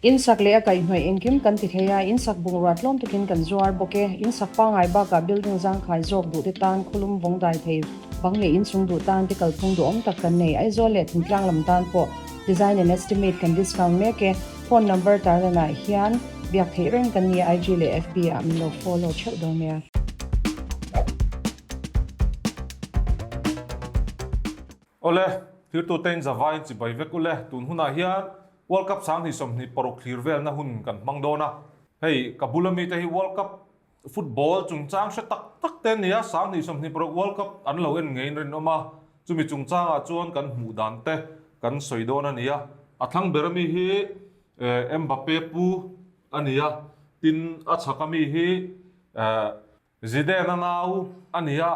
In sak leh a kaihhnawih engkim kan ti thei a, in sak bungrua tlawm takin kan zuar bawk e. In sak pangngai bakah building zangkhai zawk duhte tan khulum vawng dai thei bang leh inchung duh tan te kalphung duhawm tak kan nei. Aizawl leh Thingtlang lam tan pawh design and estimate kan discount mek e. Phone number tarlanah hian biak theih reng kan ni a, IG leh FB ah min lo follow theuh dawn nia. Awle, thirtute in zavaiin chibai vek ule, tun hunah hian World Cup 2026 thlir velna hun kan hmang dawn a. Hei, ka bula mite hi World Cup football chungchang hre tak tak te an ni a, 2026 World Cup an lo en ngeiin rinawm a, chumi chungchangah chuan kan hmuh dan te kan sawi dawn a ni a. A thlang ber ami hi Mbappe pu a ni a, tin a chhak ami hi Zidane-a nau a ni a,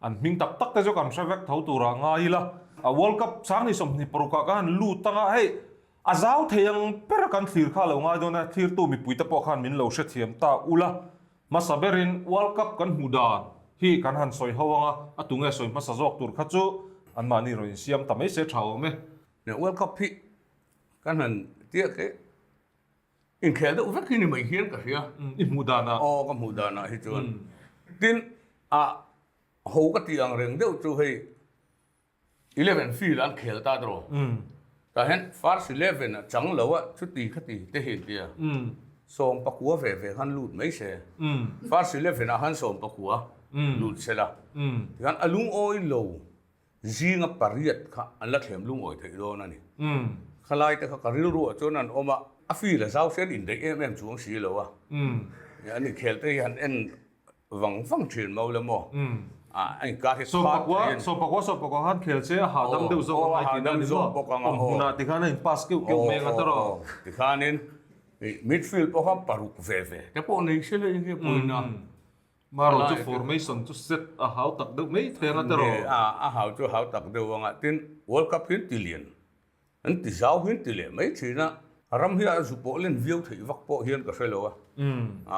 an hming tak tak te chu kan hre vek tho turah ngai ila. A World Cup 2026 ah khan lut anga hei a zau thei ang ber kan thlir kha lo ngai dawn a, thlirtu mipuite pawh khan min lo hrethiam ta ula. Hmasa berin World Cup kan hmu dan hi kan han sawi ho anga, a tunge sawi hmasa zawk tur kha chu anmahni rawn insiam ta mai se tha awm e. World Cup hi kan han tiak e. Inkhel deuh vek hi ni mai hian ka hria. I hmuh danah? Aw, ka hmuh danah hi chuan. Tin, a ho ka tih ang reng deuh chu hei eleven field an khel ta tawh. Tah hian first eleven a chang lo a, chuti khati te hi an ti a. 14 ve ve khan lut mai se. First eleven ah khan 19 lut se la. Tikhan a lungawi lo. Zinga pariat kha an la thlem lungawi theih dawn a ni. Khalai te kha ka rilru ah chuan an awm a, a feel a zau hriat indaih em em chuang si lo a. An inkhel te hi han en vang vang thin mau le maw? A inkar hi khat thei a ni. 11, 11 khan khel che a hahdam deuh zawk a ngai tihna a ni maw? Awm hmunah tikhan a in pass keuh keuh mai anga tawrh. Tikhanin midfield pawh kha paruk ve ve te pawh nei se la eng nge pawina. Marawh chu formation chu set a hau tak deuh mai thei anga tiraw? Nge a, a hau chu hau tak deuh anga tin World Cup hi an ti lian, an ti zau hi an ti leh mai thin a, ram hi a zu pawh len viau theih vak pawh hian ka hre lo a,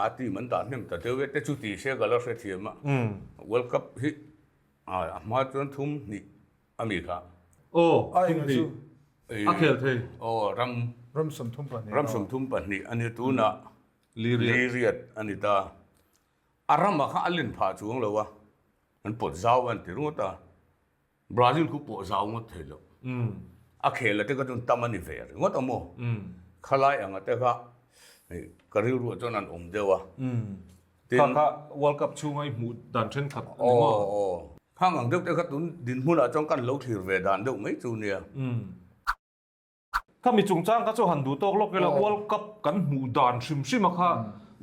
a team an dah hnem ta deuh e te chu ti se ka la hrethiam a, World Cup hi a hma chuan thum hnih a mi kha. Aw, thum hnih a khel thei. Aw, ram ram 32. Ram 32 a ni tunah Liriat a ni ta. A ramah kha a len phah chuang lo a, an pawt zau an ti ringawt a, Brazil khu pawh zau ngawt thei lo. A khel a te kha chuan tam a ni ve ringawt a maw? Khalai anga te kha ka rilruah chuan an awm deuh a. Tin, kha kha World Cup chhunga i hmuh dan thenkhat a ni maw? Aw, aw. Khang ang deuh te kha tun dinhmunah chuan kan lo thlir ve dan deuh mai chu nia. Kha mi chungchang kha chu han duh tawk lawk ila World Cup kan hmuh dan hrim hrim a kha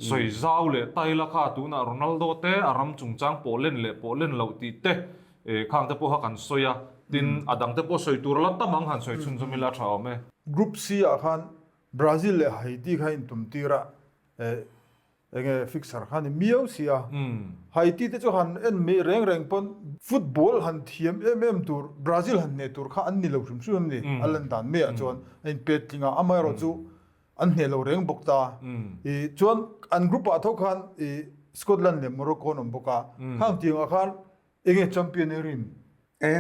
sawi zau leh taila kha tunah Ronaldo te a ram chungchang pawh len leh pawh len loh tih te khang te pawh kha kan sawi a, tin a dang te pawh sawi tur la tam ang han sawi chhunzawm ila a tha awm e. Group C ah khan Brazil leh Haiti kha intum tir a, Enge fixer kha ni miau si a. Haiti te chu han en mai reng reng pawn football han thiam em em tur Brazil han hneh tur kha an ni lo hrim hrim em ni? A lan dan mai ah chuan a in pet tling a, amaherawh chu an hneh lo reng bawk ta. I chuan an group ah tho khan i Scotland leh Morocco an awm bawk a, khang tiang ah khan enge champion i rin? E,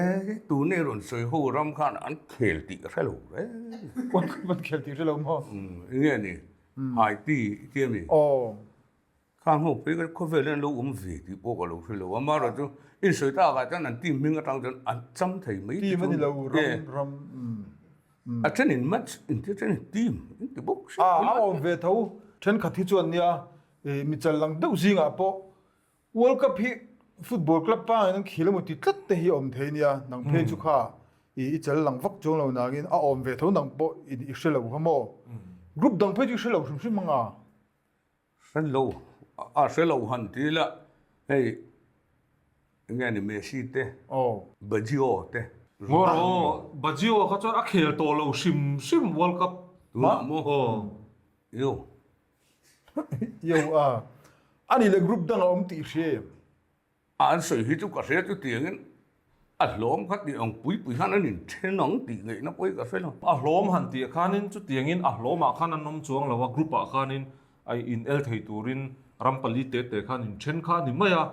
tun i rawn sawi ho ram khan an khel tih ka hre lo reng. World Cup an khel tih hre lo maw? Enge ni? Haiti i ti a mi? Aw. Khang ho phei kha khawvel hian an lo awm ve tih pawh ka lo hre lo. Amaherawh chu insawi takah chuan an team hming atang chuan an cham thei mai te chu. Team a ni lo, ram, ram. A thenin match in ti a thenin team in ti bawk si. A awm ve tho. Thenkhat hi chuan nia mi chal lang deuh zingah pawh World Cup hi football club pangin an khil emaw ti tlat te hi a awm thei nia, nang phei chu kha i i chal lang vak chuang lo nangin a awm ve tho nang pawh i i hre lo kha maw? Group dang phei chu i hre lo hrim hrim anga? Hre lo, a hre lo han ti ila hei enge ni Messi te, Baggio te, Ronaldo. Aw, Baggio kha chuan a khel tawh lo hrim hrim World Cup tunah maw? Aw. Yo. Yo a, ani leh group dang a awm tih hria em? A an sawi hi chu ka hria chu tiangin a hlawm kha tih ang pui pui khan an inthen ang tih ngaihna pawh hi ka hre lo. A hlawm han tih khanin chutiangin a hlawmah khan an awm chuang lo a, group ah khanin a in el thei turin ram pali te te khan inthen kha a ni mai a,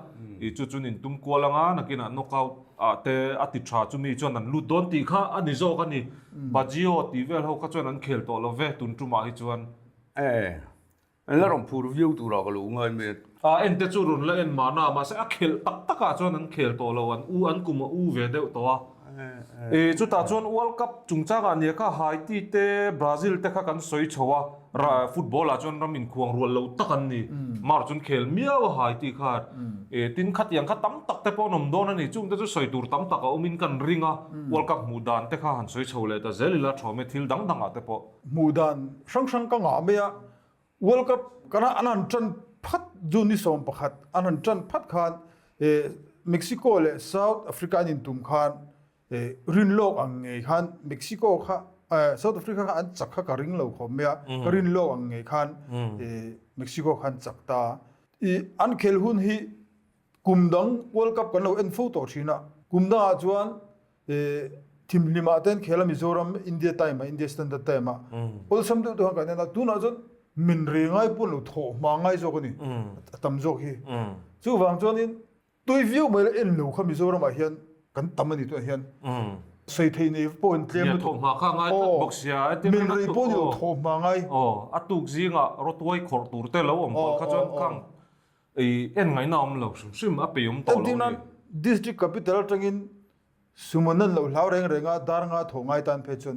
ih chu chuan in tum kual anga nakinah knockout ah te a ti tha chu mi chuan an lut dawn tih kha a ni zawk a ni. Baggio tih vel ho kha chuan an khel tawh lo ve tun tumah hi chuan. E, an la rawn phur viau turah ka lo ngai mai a. A en te chu rawn la en mahna, mahse a khelh tak takah chuan an khel tawh lo, an u an kum a u ve deuh tawh a. E, chutah chuan World Cup chungchangah nia kha Haiti te Brazil te kha kan sawi chho a, ra football ah chuan ram inkhuang rual lo tak an ni. Mar chuan khel miau a Haiti khan. E, tin khatiang kha tam tak te pawh an awm dawn a ni, chungte chu sawi tur tam tak a awmin kan ring a, World Cup hmuh dan te kha han sawi chho leh ta zel ila thawm e thil dang dangah te pawh. Hmuh dan hrang hrang ka ngah mai a, World Cup kana an han tan phat June ni 11 an han tan phat khan Mexico leh South Africa an intum khan rin lawk ang ngei khan Mexico kha South Africa kha an chak kha ka ring lo khawp mai a, ka rin lawk ang ngei khan Mexico khan chak ta. An khel hun hi kum dang World Cup kan lo en fo tawh thin a, kum dangah chuan Thimhlimah te an khel a Mizoram India time ah India Standard time ah awlsam deuh deuh khan kan en a tunah chuan min re ngai pawh an lo thawh hma ngai zawk a ni a tam zawk hi. Chuvang chuanin tui viau mai la en lo kha Mizoram ah hian kan tam a ni tunah hian sawi thei nei pawh an tlem lutuk. Thawh hma kha ngai tlat bawk sia. Min rei pawh ni lo thawh hma ngai. Aw a tuk zingah rawtuai khawrh tur te lo awm palh kha chuan khang Ei en ngaihna awm lo hrim hrim a pei awm tawh lo ni. District capital atangin Suman an lo hlau reng reng a, dar nga thawh ngai tan phei chuan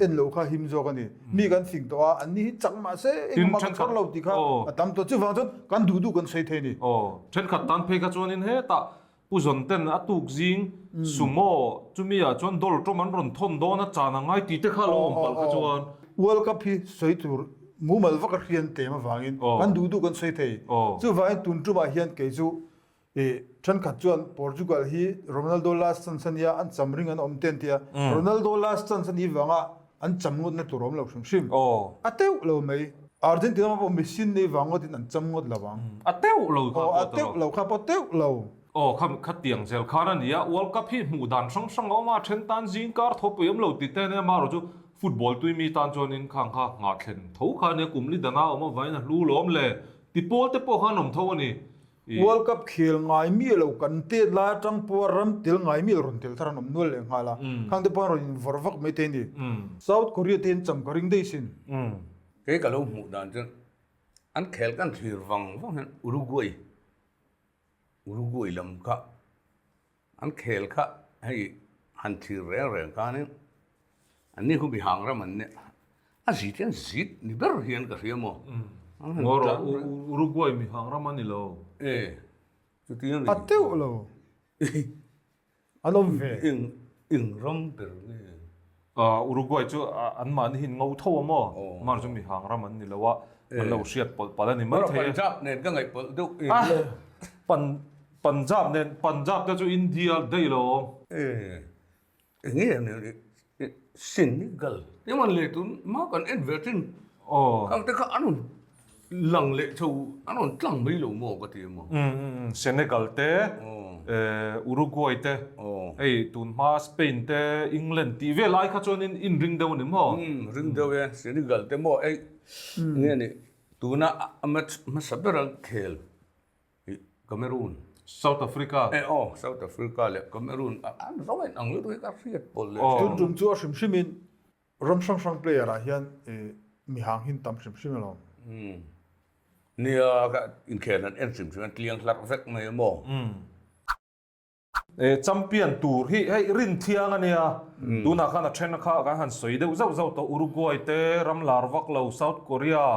en loh kha him zawk a ni. Mi kan fing tawh a, an ni hi chak mah se engmah kan chhawr lo tih kha a tam tawh. Chuvang chuan kan duh duh kan sawi thei a ni. Aw, thenkhat tan phei kha chuanin hetah Pu Zawnten a tuk zing Sumo chumi ah chuan Donald Trump an rawn thawn dawn a chan a ngai tih te kha lo awm palh kha chuan. World Cup hi sawi tur mumal vak a hrian tlem avangin kan duh duh kan sawi thei. Chuvangin tun tumah hian kei chu thenkhat chuan Portugal hi Ronaldo last chance a nia an cham ring an awm te an ti a, Ronaldo last chance a nih vanga an cham ngawtna tur a awm lo hrim hrim. A teuh lo mai. Argentina pawh Messi nei vang ngawtin an cham ngawt lo ang. A teuh lo kha pawh. A teuh lo kha pawh teuh lo. Aw kha kha tiang zel khan a ni a, World Cup hi hmuh dan hrang hrang a awm a, then tan zing kar tho pui awm lo ti te ania amaherawh chu football tui mi tan chuanin khang kha nghah thlen tho kha ania kum li dana awm avangin a hlu lawm le ti pawl te pawh khan awm tho a ni. World Cup khel ngai mi lo kan tet lai atang pawh ram tel ngai mi rawn tel thar an awm nual leh nghal a, khang te pawh an rawn invawrh vak mai te a ni. South Korea te hian cham ka ring daih sin. Kei ka lo hmuh dan chuan an khel kan thlir vang vang hian Uruguay Uruguay lam kha an khel kha hei han thlir reng reng khanin an ni khu mihang ram an nia a zit hian zit ni ber hian ka hria maw. Ngawr Uruguay mihang ram a ni lo. E chuti a ni. A teuh lo. An awm ve. Eng eng ram ber nge? Uruguay chu an mahni hi ngo tho a maw? Mar chu mihang ram an ni lo a, an lo hriat pawlh palh a ni mai thei e. Punjab nen ka ngaih pawlh deuh em. Punjab nen, Punjab te chu India daih lo awm. Eng nge an nih Senegal emaw leh tun hma kan en ve thin khang te kha an rawn lang leh chho an rawn tlang mai lo maw ka ti emaw. Senegal te Uruguay te hei tun hma Spain te England tih vel ai kha chuan in in ring deuh a ni maw? Ring deuh e Senegal te maw ei nge ni tuna a match hmasa ber an khel Cameroon. South Africa. E aw, South Africa leh Cameroon an zo in ang lutuk hi ka hriat pawlh leh thin. Tun tum chu a hrim hrim in ram hrang hrang player ah hian mihang hin tam hrim hrim alawm. Nia ka inkhel an en hrim hrim an tliang hlarh vek mai a maw. Champion tur hi hei rin thiang a nia, tunah khan a then kha kan han sawi deuh zauh zauh tawh Uruguay te, ram lar vak lo South Korea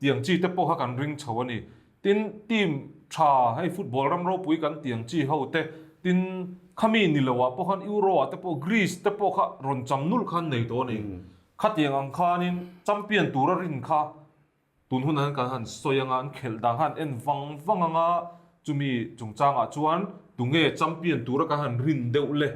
tiang chi te pawh kha kan ring chho a ni. Tin, team tha hei football ram ropui kan tiang chi ho te, tin khami ni lo ah pawh khan Euro ah te pawh Greece te pawh kha rawn cham nulh khan nei tawh a ni. Khatiang ang khanin champion tura rin kha Tun hunah hian kan han sawi anga an khelh dan kha an en vang vang anga chumi chungchangah chuan tunge champion tura kan han rin deuh le.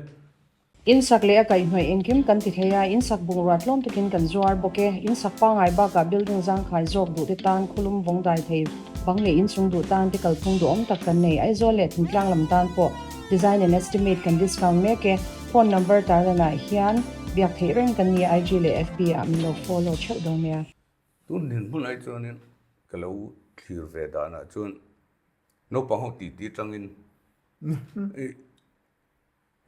Insak leh a kaihhnawih engkim kan ti thei a, insak bungrua tlawm takin kan zuar bawk e. Insak pangngai bakah building zangkhai zawk duh te tan khulum vawng dai thei bang leh inchung duh tan te kalphung duhawm tak kan nei. Aizawl leh Thingtlang lam tan pawh design and estimate kan discount mek e. Phone number tarlanah hian biak theih reng kan ni a, IG leh FB ah min lo follow theuh dawn nia. Tun dinhmun ai chuanin ka lo thlir ve danah chuan naupang ho titi atangin ih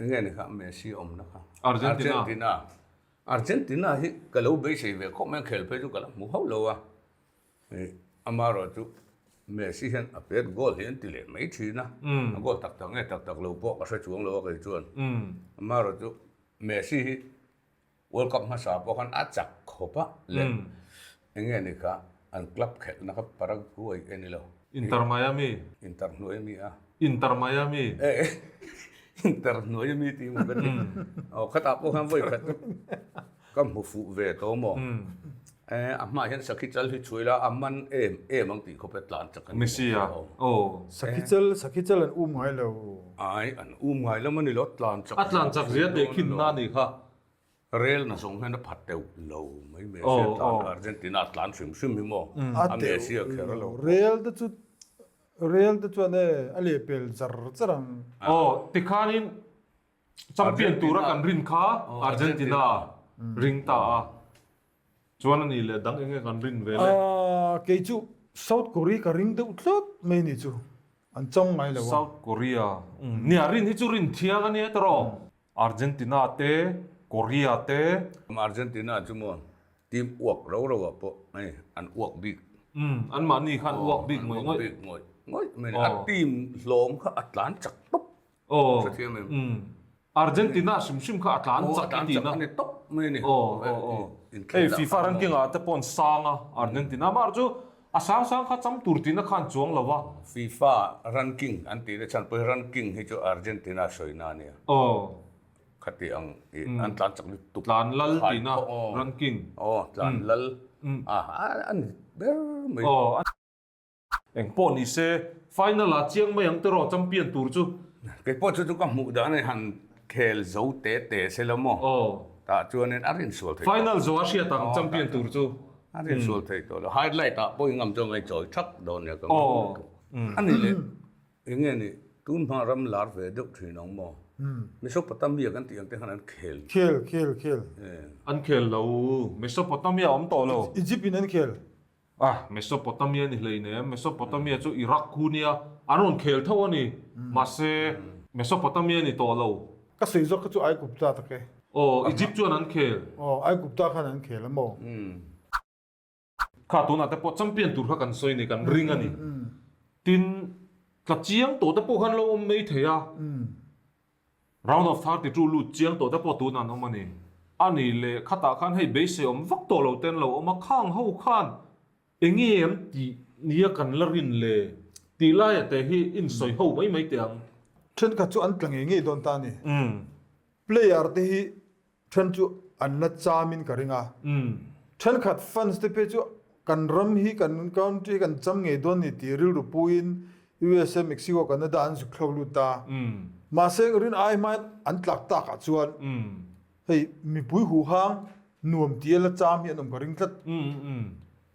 enge ni kha Messi awmna kha Argentina Argentina Argentina hi ka lo beisei ve khawp mai a khel phei chu ka la hmu hauh lo a. Amaherawhchu Messi hian a pet goal hi an ti leh mai thin a, a goal tak tak nge tak tak lo pawh ka hre chuang lo a kei chuan. Amaherawhchu Messi hi World Cup hmasa pawh khan a chak khawp a leh eng nge ni kha an club khelhna kha Paraguay e ni lo. Inter Miami. Inter hnuai a mi a. Inter Miami. E Inter hnuai a mi tih maw ka ti. Aw khatah pawh khan vawi khat chu ka hmu fuh ve tawh maw. E a hmaah hian Sakhi chal hi chhuai la a man em em ang tih khawp e tlan chak a ni. Messi a aw. Sakhi chal Sakhi chal an um ngai lo. Ai an um ngai lo maw ni lo tlan chak A tlan chak zia teh khin na ni kha. Rel na zawng hian a phat deuh lo mai Messi a tlan kha Argentina a tlan hrim hrim hi maw a Messi a kher lo. Rel te chu Rel te chuan e a lehpel zar zar ang. Aw tikhanin champion tura kan rin kha Argentina ring ta a chuan a ni leh dang enge kan rin ve le. Kei chu South Korea ka ring deuh tlat mai ni chu an chang ngai lo a. South Korea nia rin hi chu rin thiang a nia tawh. Argentina te, Korea te. Argentina chu maw team uak ro ro ah pawh hei an uak bik. Umm an mahni khan uak bik ngawih ngawih. An uak bik ngawih ngawih mai a team hlawm kha a tlan chak tawp. Aw. Hrethiam em? Umm Argentina hrim hrim kha a tlan chak i tihna. Aw a tlan chak a ni tawp mai a ni. Aw aw aw. Hei FIFA ranking ah te pawh an sang a Argentina mah chu A sang sang kha cham tur tihna khan chuang lo a. FIFA ranking an tih te chhan pawh hi ranking hi chu Argentina sawina a nia. Aw. Khati ang i an tlan chak lutuk. Tlan lal tihna ranking. Aw tlan lal a a ni ber mai. Aw. Eng pawh ni se final ah chiang mai ang teraw champion tur chu. Kei pawh chu chu ka hmuh dan a han khel zo te te se lo maw? Aw. Tah chuanin a rinsual thei tawh. Final zo a hriat ang champion tur chu. A rinsual thei tawh lo. Highlight ah pawh i ngam chuan ka inchawi thak dawn nia ka ngam lutuk. A ni leh eng nge ni tun hma ram lar ve deuh thin ang maw? Mesopotamia kan tih ang te khan an khel. Khel khel khel. An khel lo. Mesopotamia awm tawh lo. Egypt in an khel. A, Mesopotamia ni hleinem, Mesopotamia chu Iraq khu nia, an rawn khel tho a ni, mahse Mesopotamia ni tawh lo. Ka sawi zawk kha chu Aigupta tak e. Aw, Egypt chuan an khel. Aw, Aigupta khan an khel a maw? Kha tunah te pawh champion tur kha kan sawi ni, kan ring a ni. Tin, tla chiang tawh te pawh khan lo awm mai thei a. Round of 32 lut chiang tawh te pawh tunah an awm a ni. A ni leh khatah khan hei beisei awm vak tawh lo ten lo awm a, khang ho khan enge an tih nia kan la rin le tih laia te hi insawi ho mai mai teh ang. Thenkhat chu an tla ngei ngei dawn ta a ni. Player te hi Then chu an la cham in ka ring a. Thenkhat fans te phei chu kan ram hi kan country hi kan cham ngei dawn ni tih rilru pu in USA, Mexico, Canada an zuk thlo lut ta. Mahse rin ai hmain an tlak tak ah chuan hei mipui huhang nuam tia la cham hi an awm ka ring tlat.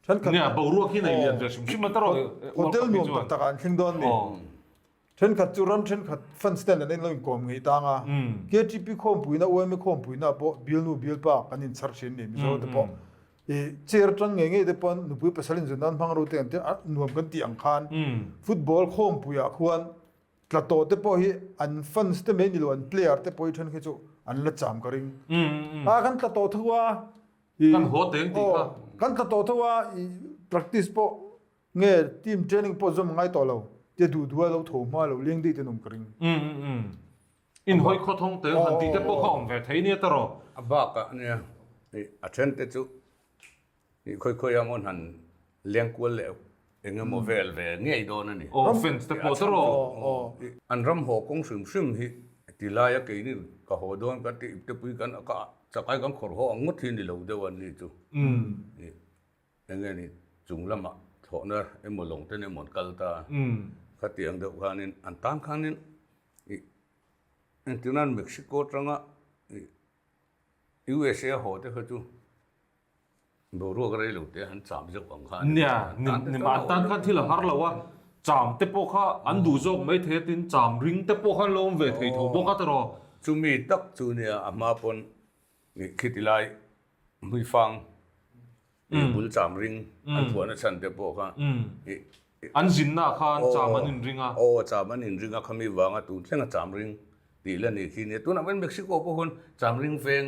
Thenkhat Nia boruak hi nei lian ve hrim hrim a ta rawh. Hotel nuam tak tak ah an thleng dawn ni. Thenkhat chu ram thenkhat fans ten an en lo inkawm ngei tang a, KTP khawmpuina, UMA khawmpuina pawh bialnu bialpa kan inchhar thin ni Mizo te pawh i chair atang ngei ngei te pawn nupui pasal inzun nan hmang ro te kan tia nuam kan tih ang khan football khawmpuiah khuan tla tawh te pawh hi an fans te mai ni lo an player te pawh hi then khi chu an la cham ka ring a kan tla tawh tho a i kan haw teng tih kha kan tla tawh tho a i practice pawh Nge team training pawh zawm ngai tawh lo, tia duh duh a lo tho hma lo leng daih ten awm ka ring. Umm inhawi khaw thawng tel han tih te pawh kha awm ve thei nia ta rawh. A bakah nia ih a then te chu ih khawi khawi a mawn han leng kual leh eng emaw vel ve ngei dawn a ni. Aw fence te pawh ta rawh. An ram haw kawng hrim hrim hi ti laia keini ka haw dawn kan tih ipte pui kan ka chakai kan khawrh haw ang ngawt hi ni lo deuh an ni chu. Ih Eng nge ni chung lamah thlawhna emaw lawng ten emaw an kal ta a, khati ang deuh khanin an tan khanin ih engtin nan Mexico atanga ih USA a haw te kha chu boruak rei lo te an cham zeuh ang kha a ni. Nia, ni mah an tan khan thil a har lo a, cham te pawh kha an duh zawk mai thei a tin cham ring te pawh kha an lo awm ve thei tho bawk a tiraw. Chumi tak chu nia a hma pawn ih khiti lai Hmuifang i bul cham ring an phuahna chhan te pawh kha i An zinna khan cham an inring a. Aw cham an inring a khami vanga tun thlenga cham ring. Tih la ni khi nia. Tunah pawhin Mexico pawh khawn Chamring veng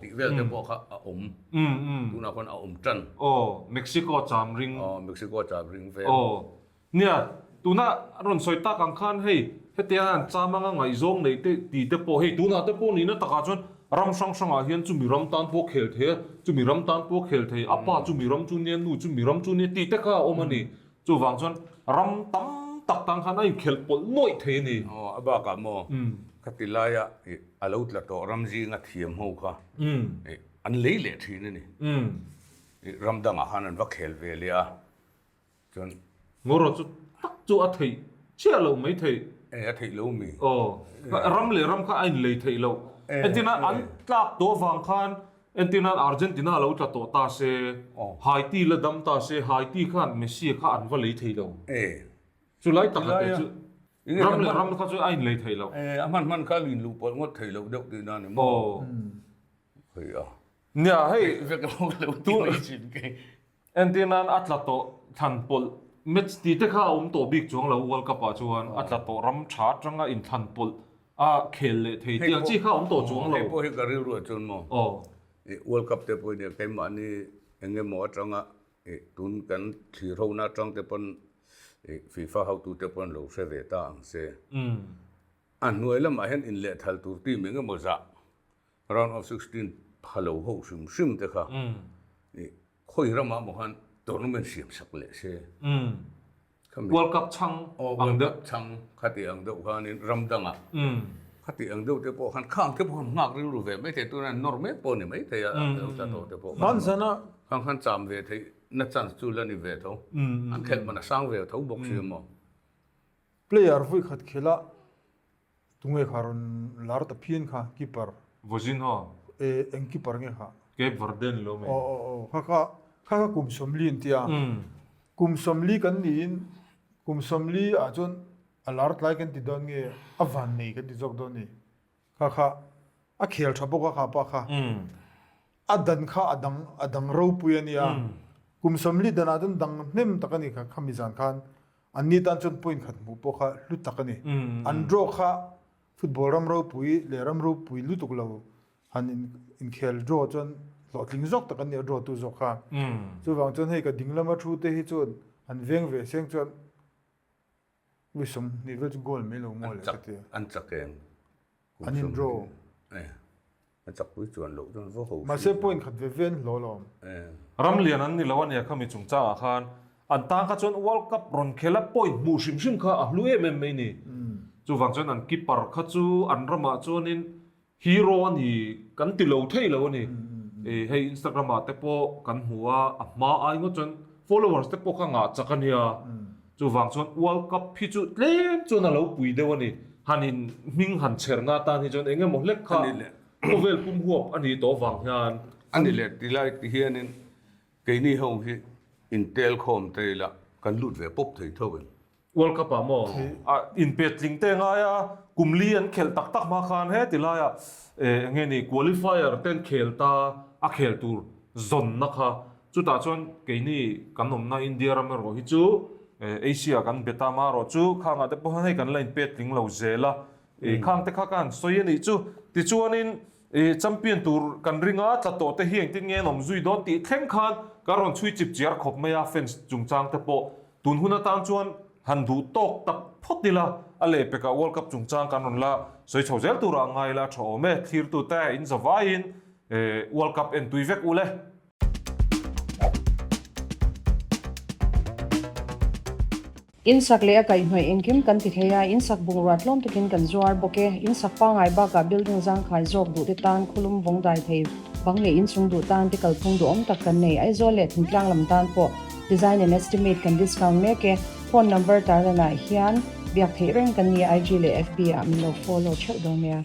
tih vel te pawh kha a awm. Tunah khawn a awm tan. Aw, Mexico Chamring. Aw, Mexico Chamring veng. Aw, nia, tuna a rawn sawi tak ang khan hei hetiang an cham anga ngaihzawng neih te tih te pawh hei tunah te pawh nihna takah chuan ram hrang hrangah hian chumi ram tan pawh khel thei a, chumi ram tan pawh khel thei, a pa chumi ram chu nia, nu chumi ram chu nia tih te kha a awm a ni. Chuvang chuan ram tam tak tan khan a inkhelh pawlh nuaih thei a ni. Aw, a bakah maw khati laia ih a lo tla tawh ram zinga thiam ho kha ih an lei leh thin a ni. Ih ram dangah khan an va khel ve leh a, chuan. Ngawraw chu tak chu a theih chiah loh mai theih. E, a theih lo mi. Aw, ram leh ram kha a inlei theih loh. Entirna an tlak tawh avang khan Entirnan Argentina lo tla tawh ta se, Haiti la dam ta se, Haiti khan Messi kha an va lei thei lo. Chu lai tak a te chu ram leh ram kha chu a inlei thei lo. A hman hman kha lin luh pawlh ngawt thei lo deuh tihna a ni maw? Hei a. Nia hei. Vek lo lo ti mai thin kei. Entirnan a tla tawh thlan pawlh match tih te kha a awm tawh bik chuang lo World Cup ah chuan a tla tawh ram tha atanga inthlan pawlh a khel leh thei tih ang chi kha a awm tawh chuang lo. Hei pawh hi ka rilru ah chuan maw World Cup te pawh hi nia keimahni eng emaw atanga tun kan thlir ho na atang te pawn FIFA hotu te pawn lo hre ve ta ang se. A hnuai lamah hian inlehthal tur team eng emaw zah Round of 16 pha lo ho hrim hrim te kha khawi ramah maw khan tournament siam sak leh se. World Cup chhang ang deuh. Chhang khati ang deuh khanin ram dangah khati ang deuh te pawh khan khang te pawh khan nghak rilru ve mai thei tuna nawr mek pawh ni mai thei a lo tla tawh te pawh khan khang khan cham ve theih na chance chu la ni ve tho an khelh man a sang ve tho bawk si maw. Player vui khat khela Tunge kha rawn lar ta phian kha keeper. Vozinho. E eng keeper nge kha? Cape Verde ni lo mai. Aw aw aw kha kha kha kha kum sawmli an tia. Kum sawmli kan niin kum sawmli ah chuan a lar tlai kan ti dawn nge a van nei kan ti zawk dawn ni. Kha kha a khel tha bawk a kha pa kha. A dan kha a dang a dang ropui a nia. Kum sawmli danah chuan dang hnem tak a ni kha khami zan khan An ni tan chuan point khat hmuh pawh kha hlu tak a ni. An draw kha football ram ropui leh ram ropui lutuk lo han inkhel draw chuan hlawhtling zawk tak an ni a draw tu zawk kha. Chuvang chuan hei ka ding lama thu te hi chuan han veng ve seng chuan ui 20 vel chu goal mai lo maw le ka ti. An chak em? An in draw. A chakpui chuan loh chuan va ho si. Mahse point khat ve ve an hlawh lo. Ram lian an ni lo a nia khami chungchangah khan an tan kha chuan World Cup rawn khel a point hmuh hrim hrim kha a hlu em em mai ni. Chuvang chuan an keeper kha chu an ramah chuanin hero a ni kan ti lo thei lo a ni. Hei Instagram ah te pawh kan hmu a, a hma ai ngawt chuan followers te pawh kha ngah chak a nia. Chuvang chuan World Cup hi chu tlem chuan a lo pui deuh a ni. Han in hming han chherna atan hi chuan eng emaw hlek kha khawvel pum huap a nih tawh vang hian. A ni leh ti lai ti hianin keini ho hi intel khawm te ila kan lut ve pawp thei tho em? World Cup ah maw a inpet tling te ngai a, kum li an khelh tak tak hma khan he ti laiah eng nge ni qualifier te an khel ta a khel tur zawnna kha Chutah chuan keini kan awmna India ram erawh hi chu Asia kan bet a, amaherawh chu khangah te pawh hian hei kan la inpet tling lo zel a, khang te kha ka han sawi a nih chu. Tichuanin champion tur kan ring a, tla tawh te hi engtin nge an awm zui dawn tih thleng khan kan rawn chhui chip chiar khawp mai a, fans chungchang te pawh tun hun atan chuan han duh tawk tak phawt ila, a lehpekah World Cup chungchang kan rawn la sawi chho zel turah ngai ila tha awm e, thlirtute in zavaiin World Cup entui vek ule. Insak leh a kaihhnawih engkim kan ti thei a, insak bungrua tlawm takin kan zuar bawk e. Insak pangngai bakah building zangkhai zawk duh te tan khulum vawng dai thei bang leh inchung duh tan te kalphung duhawm tak kan nei. Aizawl leh Thingtlang lam tan pawh design and estimate kan discount mek e. Phone number tarlanah hian biak theih reng kan ni a, IG leh FB ah min lo follow theuh dawn nia.